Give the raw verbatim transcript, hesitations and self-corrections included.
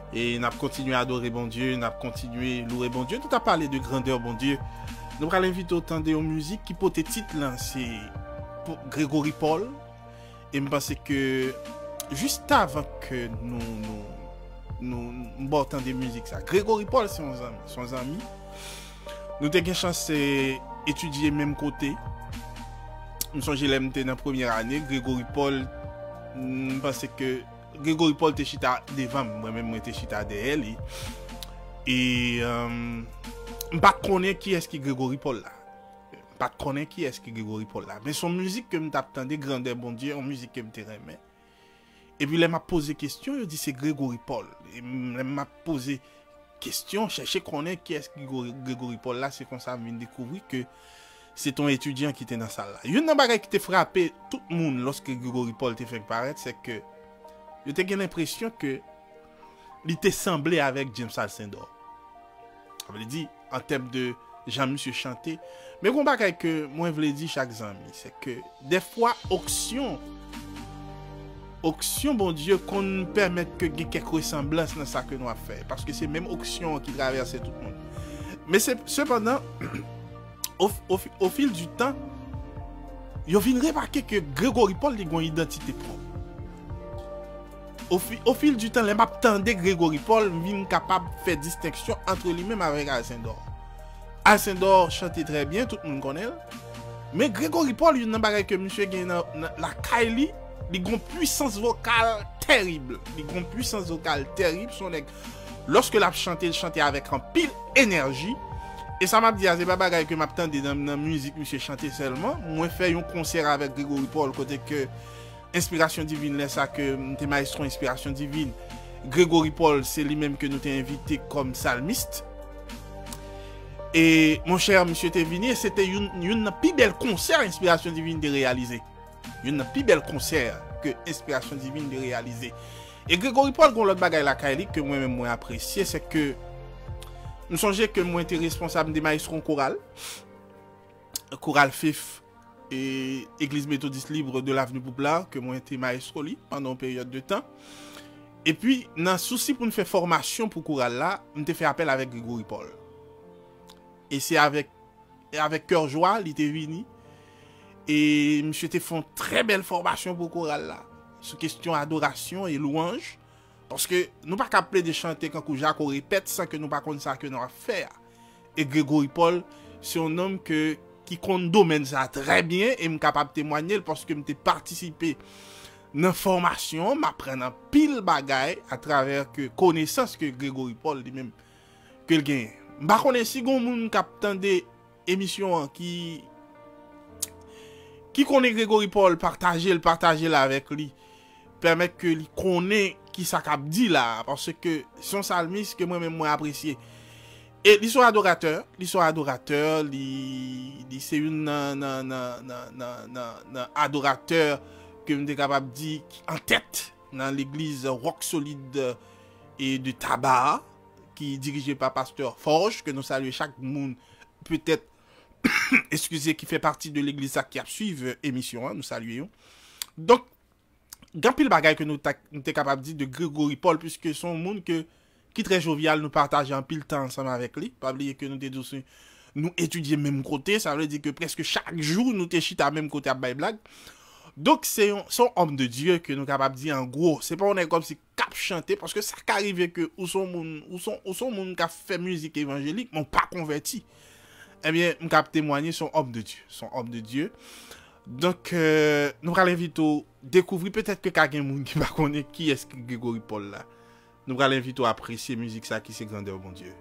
E n ap kontinye adore Bondye, n ap kontinye louwe Bondye. Nou t ap pale de grandè Bondye. Nou pral envite w tande yon mizik ki pote tit lan, se pou Gregory Paul. E m panse ke jis avan ke nou, nou, nou, m ba w tande mizik sa. Gregory Paul se yon zanmi, se yon zanmi. Nou te gen chans, eh, etidye menm kote. M sonje lè m te nan premyè ane, Gregory Paul, m panse ke Gregory Paul te chita devan m, mwen menm mwen te chita dèyè li. E, um, m pa t konnen kiyès ki Gregory Paul la. M pa t konnen kiyès ki Gregory Paul la. Men se yon mizik ke m t ap tande, Grandè Bondye, yon mizik ke m te renmen. Epi lè m ap poze kesyon, yo di se Gregory Paul. E m, lè m ap poze kesyon, chèche konnen kiyès ki Gre-, Gregory Paul la, se konsa m vin dekouvri ke se t on etidyan ki te nan sal la. Youn nan bagay ki te frape tout moun lòske Gregory Paul te fèk parèt, se ke yo te gen lenpresyon ke li te sanble avèk James Alcindor. Sa vle di, an tèm de jan misye chante. Men gon bagay ke mwen vle di chak zanmi, se ke dèfwa onksyon, onksyon Bondye konn pèmèt ke gen kèk resanblans nan sa ke nou ap fè. Paske se menm onksyon an ki travèse tout moun. Men se, sepandan, o, o, o fil di tan, yo vin remake ke Gregory Paul li gon idantite pwòp. O fi-, o fil di tan, lè m ap tande Gregory Paul, m vin kapab fè distenksyon ant li menm avèk Alcindor. Alcindor chante trè byen, tout moun konnen l. Men Gregory Paul, youn nan bagay ke misye gen nan, nan lakay li, li gon pwisans vokal tèrib. Li gon pwisans vokal tèrib, se yon nèg, lòske l ap chante, l chante avèk anpil enèji. E sa m ap di a, se pa bagay ke m ap tande nan, nan mizik misye chante sèlman. Mwen fè yon konsè avèk Gregory Paul, kote ke Enspirasyon Divin, lè sa ke m te mayestwo Enspirasyon Divin, Gregory Paul, se li menm ke nou te envite kòm salmis. E, monchè, misye te vini, e se te youn, youn nan pi bèl konsè Enspirasyon Divin te reyalize. Youn nan pi bèl konsè ke Enspirasyon Divin te reyalize. E Gregory Paul, gon lòt bagay lakay li ke mwen menm mwen apresye, se ke m sonje ke mwen te responsab, m te mayestwo yon koral, koral Fif, e Egliz Metodis Libre de l'Avenue Pouplar, ke mwen te mayestwo li pandan yon peryòd de tan. Epi, nan sousi pou n fè fòmasyon pou koral la, m te fè apèl avèk Gregory Paul. E se avèk, e avèk kè jwa li te vini. E misye te fè yon trè bèl fòmasyon pou koral la, sou kesyon adorasyon e lwanj. Paske nou pa ka plede chante kankou Jako Repèt san ke nou pa konn sa ke nou ap fè a. E Gregory Paul, se yon nonm ke, ki konn domèn sa trè byen, e m kapab temwanye l paske m te patisipe nan fòmasyon, m aprann anpil bagay atravè ke konesans ke Gregory Paul li menm ke l genyen. M pa konnen si gon moun k ap tande emisyon an ki, ki konnen Gregory Paul, pataje l, pataje l avèk li. Pèmèt ke li konnen ki sa k ap di la, paske se yon salmis ke mwen menm mwen apresye. E li se yon adoratè, li se yon adoratè, li, li se youn nan, nan, nan adoratè ke m te kapab di ki an tèt nan legliz Rock Solid e de Taba, ki dirije pa pastè Forge, ke nou salye chak moun, petèt, eskize, ki fè pati de legliz sa ki ap swiv emisyon an, nou salye yo. Donk, gen anpil bagay ke nou ta, nou te kapab di de Gregory Paul, piske se yon moun ke, ki trè jovyal, nou pataje anpil tan ansanm avèk li. Pa bliye ke nou te di w se, nou etidye menm kote, sa vle di ke prèske chak jou nou te chita menm kote ap bay blag. Donk, se yon, se yon homme de Dieu ke nou kapab di an gwo. Se pa yon nèg kòmsi k ap chante, paske sa ka rive ke ou se yon moun, ou se yon, ou se yon moun k ap fè mizik evanjelik, men w pa konvèti. Ebyen, m ka ap temwanye, se yon homme de Dieu. Se yon homme de Dieu. Donk, euh, nou pral envite w dekouvri, petèt ke ka gen moun ki pa konnen kiyès ki Gregory Paul la. Nou pral envite w apresye mizik sa ki se Grandè Bondye.